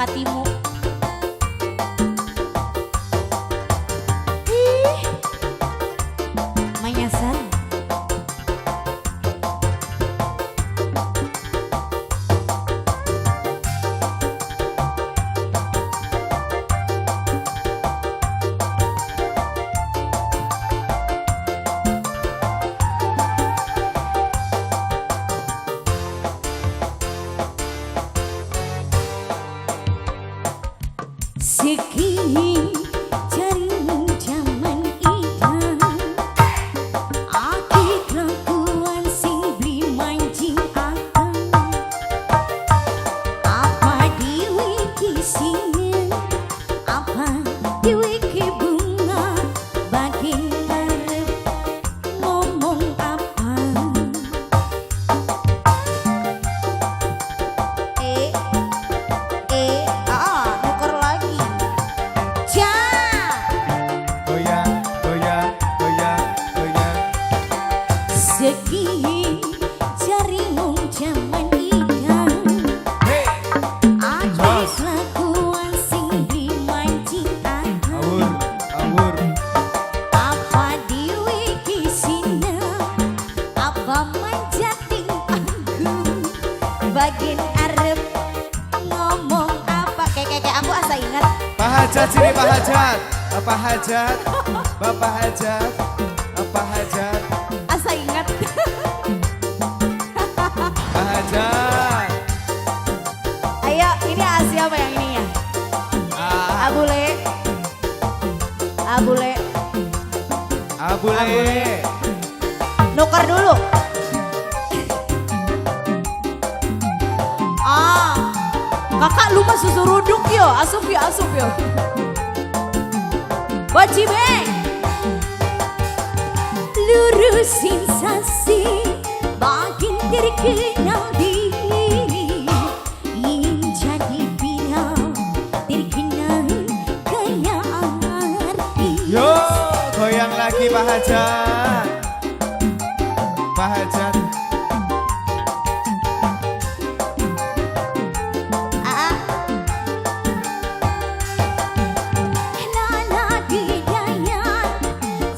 Patimu. Ih. Manyasan. Seki jaring jaman ikan aki kelakuan sing beli mancing akan apa diwiki singin apa diwiki bunga bagian arep ngomong apa eh eh ah nuker lagi. Ja. Goyang, goyang, goyang, goyang. Seki jaring jaman ikan Hey, aki Jos. kelakuan sing beli mancing akan Awur, awur. apa diwiki sineng apa manjating panggung bagian arep ngomong apa kayak kayak aku asa ingat. Pak Hajat sini, Pak Hajat. Bapak Hajat, Bapak Hajat, Bapak Hajat, Asa ingat. Pak Hajat. Ayo, ini siapa yang ininya? Ah, Abule. Abule. Abule. Nuker dulu. Ah, kakak lu mah susu ruduk yo, asup yo, asup yo. Wajibeng. Lurusin sasi, makin terkenal diri. Ingin jadi viral, terkenal kayak artis. Yo, goyang lagi Pak Hajat. Pak Hajat. Ah. Lala didayan,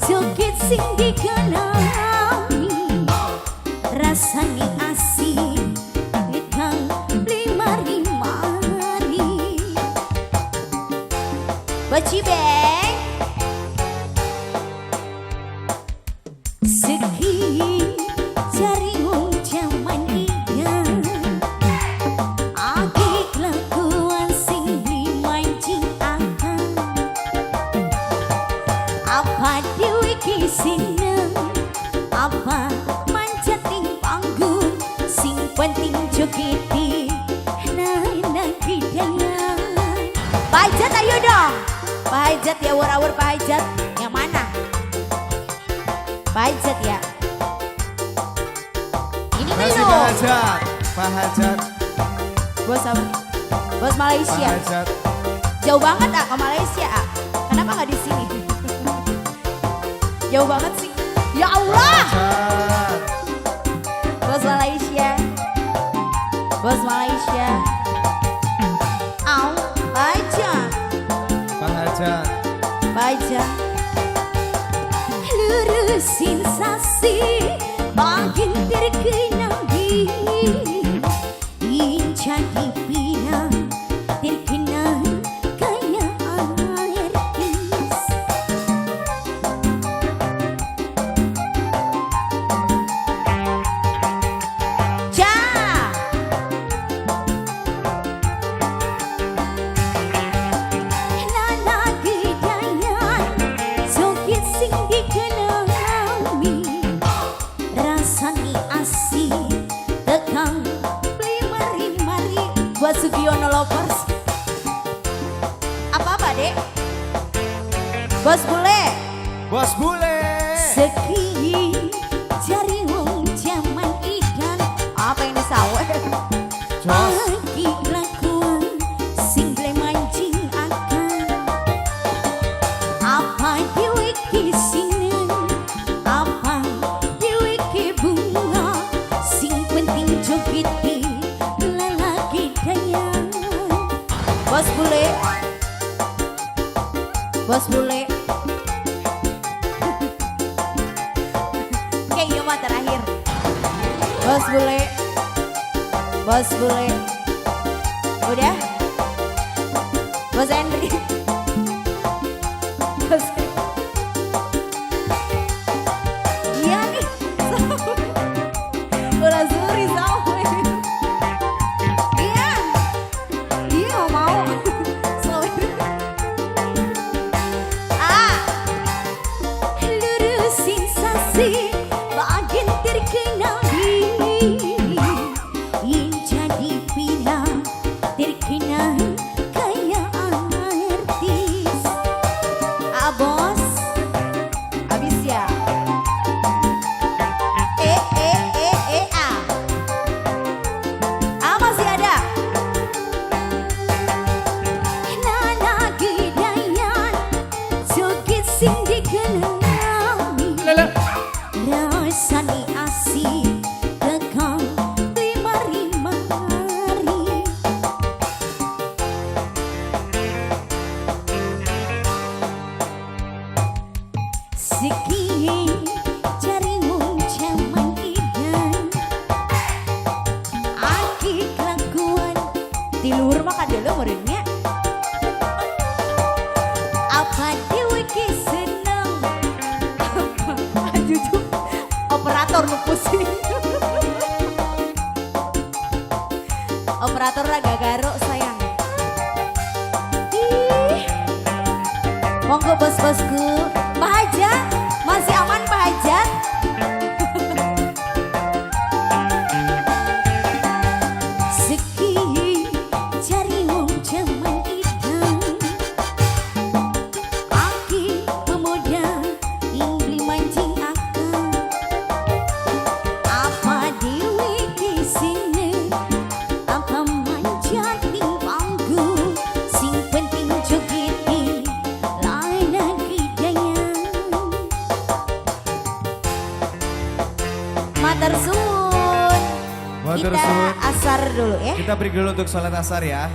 joget sing dikenali. Rasane asik, kang beli mari-mari. Bacibeng. Seki jari wong jaman ikan aki kelakuan sing beli mancing akan apa diwiki sineng apa manjating panggung sing penting jogeti nang kidangan. Pak Hajat ayo dong. Pak Hajat ya, awur-awur Pak Hajat. Yang mana? Pak Hajat ya. Ini Masih Pak belum. Hajat. Pak Hajat, Bos apa? Bos Pak Malaysia. Hajat. Jauh banget ah ke Malaysia ah. Kenapa nggak di sini? Jauh banget sih. Ya Allah. Hajat. Bos Malaysia. Bos Malaysia. Au, Pak Hajat. Pak Hajat. Pak Hajat. Lurusin sasi makin terkenal diri. Ingin jadi viral, terkenal kayak artis. Ja. Lala gedayan, joget sing dikenali. Rasane asik, tekang beli mari-mari. Buat Sugiono Lovers. Apa-apa, Dek? Bos bule. Bos bule. Seki jari wong jaman ikan. Apa ini sawe? Jos. Aki kelakuan sing beli mancing akan apa diwiki sinen apa diwiki bunga sing penting jogeti lelaki daya. Bos Bos bule. Oke, iya mah terakhir. Bos bule. Bos bule. Udah? Bos Henry. Bos. Iya nih. Ulah suri sama. Iya. Iya mau. Sorry. Ah. Lurusin sasi bagian terkenal yang jadi viral terkenal kayak artis. Ah bos. Abis ya. E E E E A. A masih ada. Nana gedayan joget sing dikenali rasane asik tekang mari-mari. Sekian carimu jaman idan aki kelakuan. Tiluhur mah kadeuleum meureunnya. Apa dewe ke seneng. Jujur operator nu pusing. Operator raga garuk sayang. Ih. Monggo bos-bosku. Pak Hajat, masih aman Pak Hajat? Sekian cari wong jaman idan aki pemuda ing beli mancing akal apa dewe kesini apa manjat ning panggung sing penting jogeti lana gedayan. Matur suwun. Matur Kita suwun. asar dulu ya. Kita break dulu untuk sholat asar ya.